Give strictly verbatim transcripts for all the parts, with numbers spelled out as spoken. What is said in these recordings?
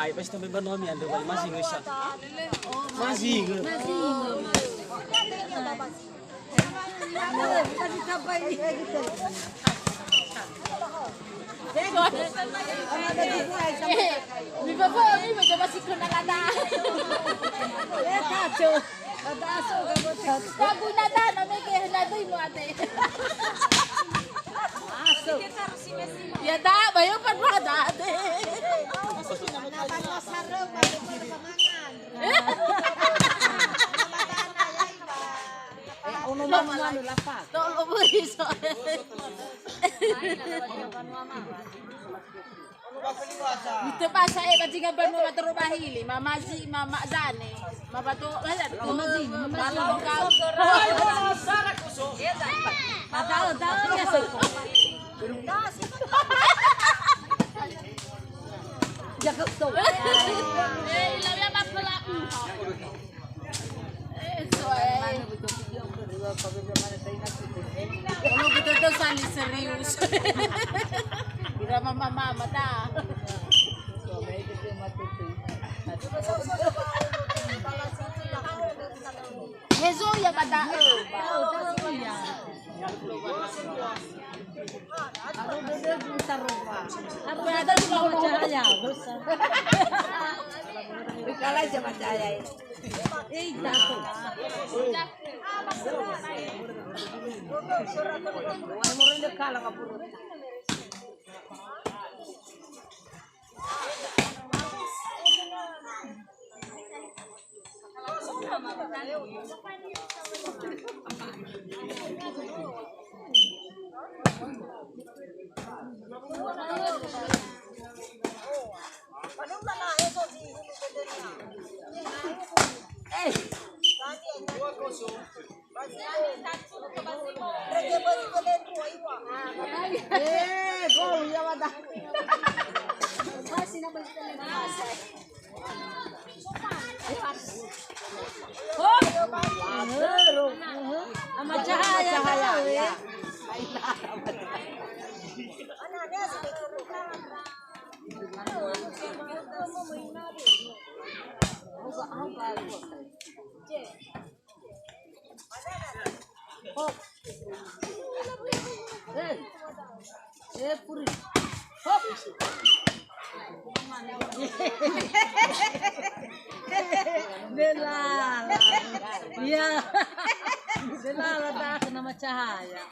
Ai, pasti tambai banua mi andre, bai mazingö sa. Mazingö. Eh, mi bawa mi bawa masih kenal ada. Eh, kacau. Lagu nada na mege na dui muate. Aso. Ya da, bayo pan ada. Ono manu manu lapas. Tolo beri so. Mitö basa e, ba zinga banua matoro bahili, mamazi, mamazane, mabato, Kalau kita tuh saling serius. Kira mama-mama dah. Hezo ya pada. Aro dödö bisa roba. Aro dödö bisa cahaya. Kalau siapa cahaya. Eh, gol ya mata. Ama cahaya, cahaya. Hop. Eh. Eh, puri. Hop. Delala. Ya. Delala dah kena macahaya.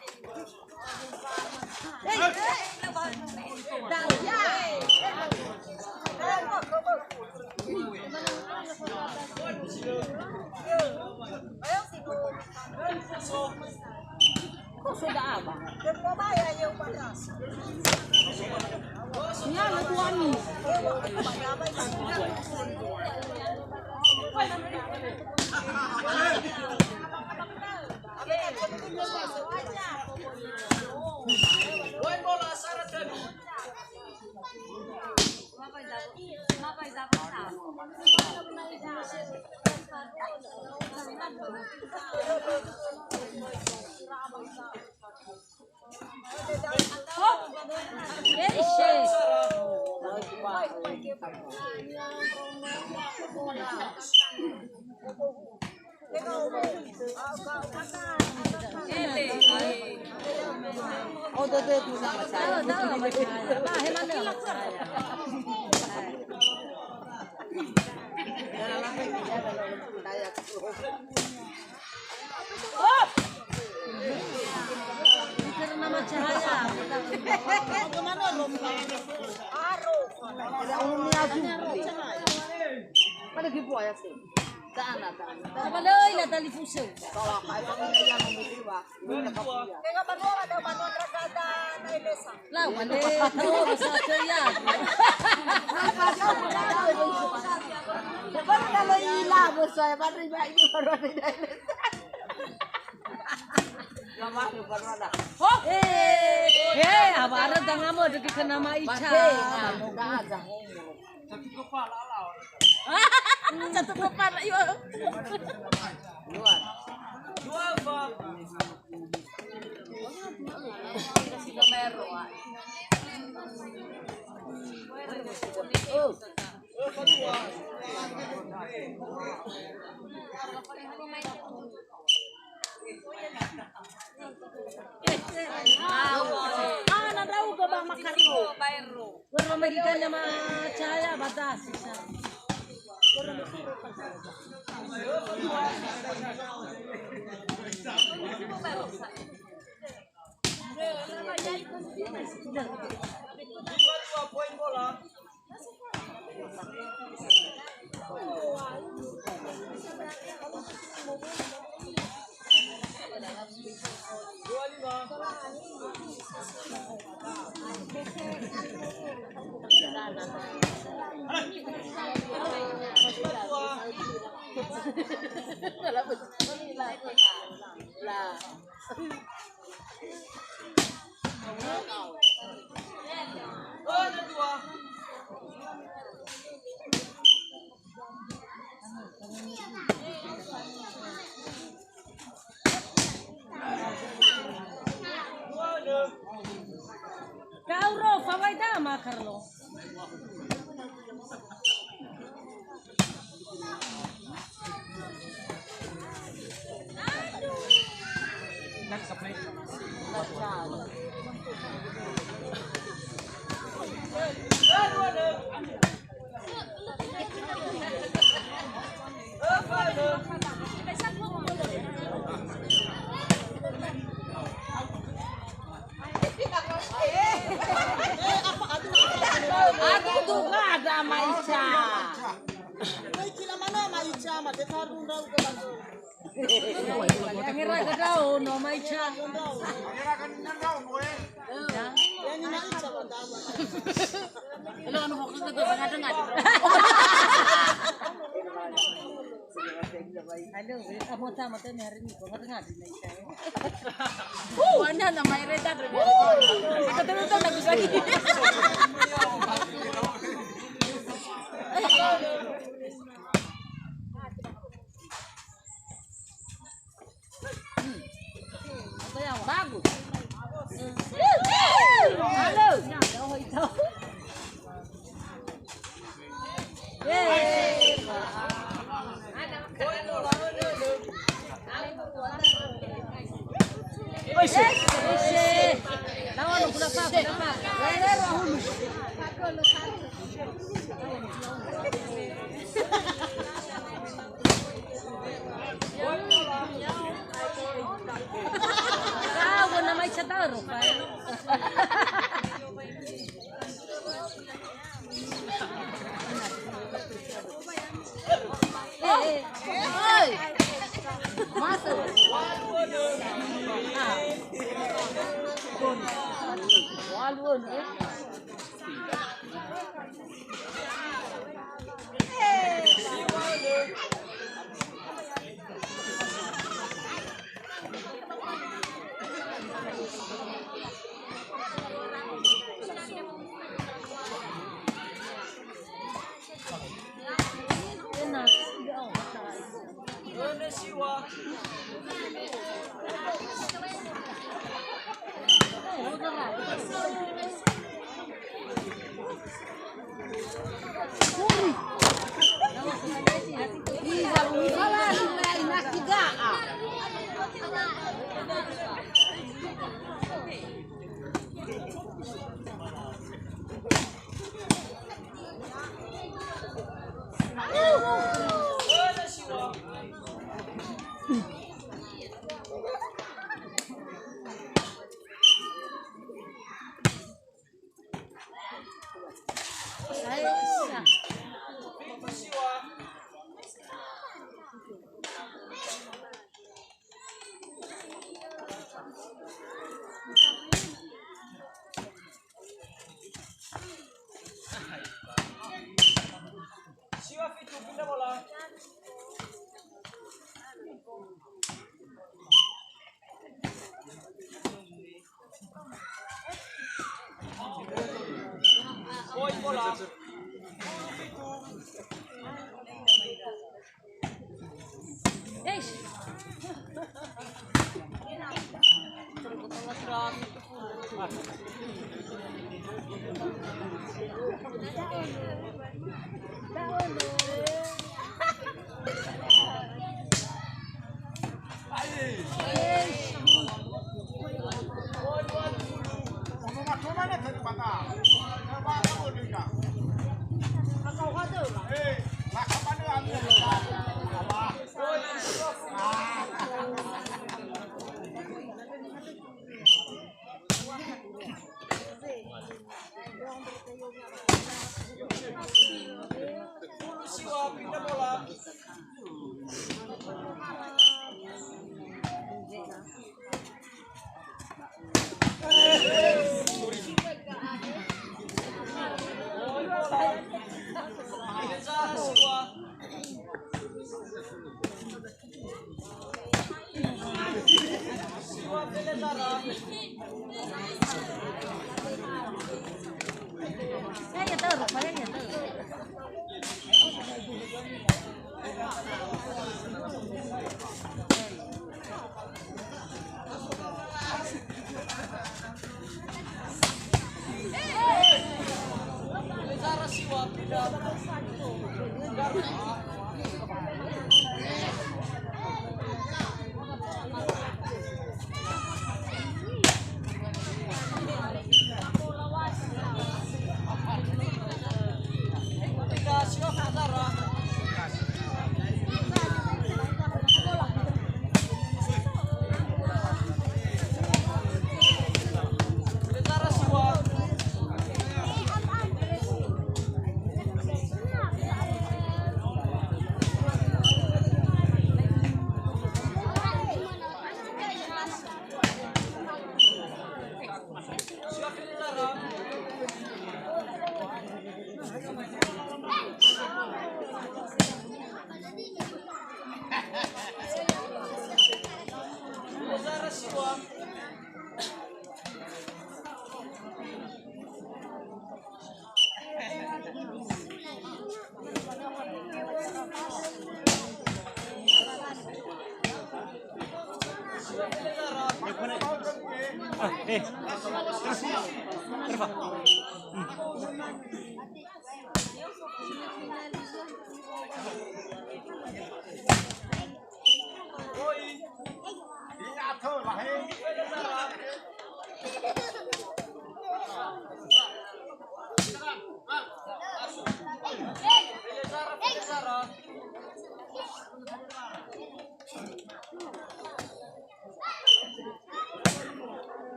Pada gitu ya sih. Ta'ana, ta'ana. Apa lagi na talifusö? Kalau apa itu yang mau dibawa. Tenga banua ada banua Trakata na Elesa. Lah, wale, terus saja ya. Baru kalau hilang, bos saya, baru iba ini baru ada Elesa. Lama baru ada. Oh, eh, eh, apa ada tengah mau deki kena ma Ica. Pakai, nah, moga aja. Satu kepala, ayo. Luar. Dua, Bang. Oh. Ah, na ndra'ugö ba Makarlo. Goro merikanya ma cahaya batasi sa. Kauro, fawai dama, Karlo. Aduh, tuh ada Maica. Mai kila mana Maica, ma de taru ndra'ugö ba. Yang era gadao no Maica. Yang ni Maica ba dawa. Kalau anu fokus ke tengah-tengah. Halo, kamu sama tuh hari ini, kok nggak dengar? Uh, anda nama Reza terus. Aku terus tuh bagus lagi. Bagus. Halo.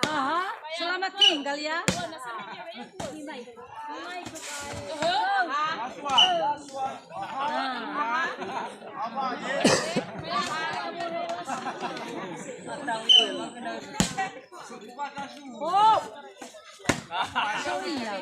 Aha, selamat tinggal ya. Oh. Oh iya.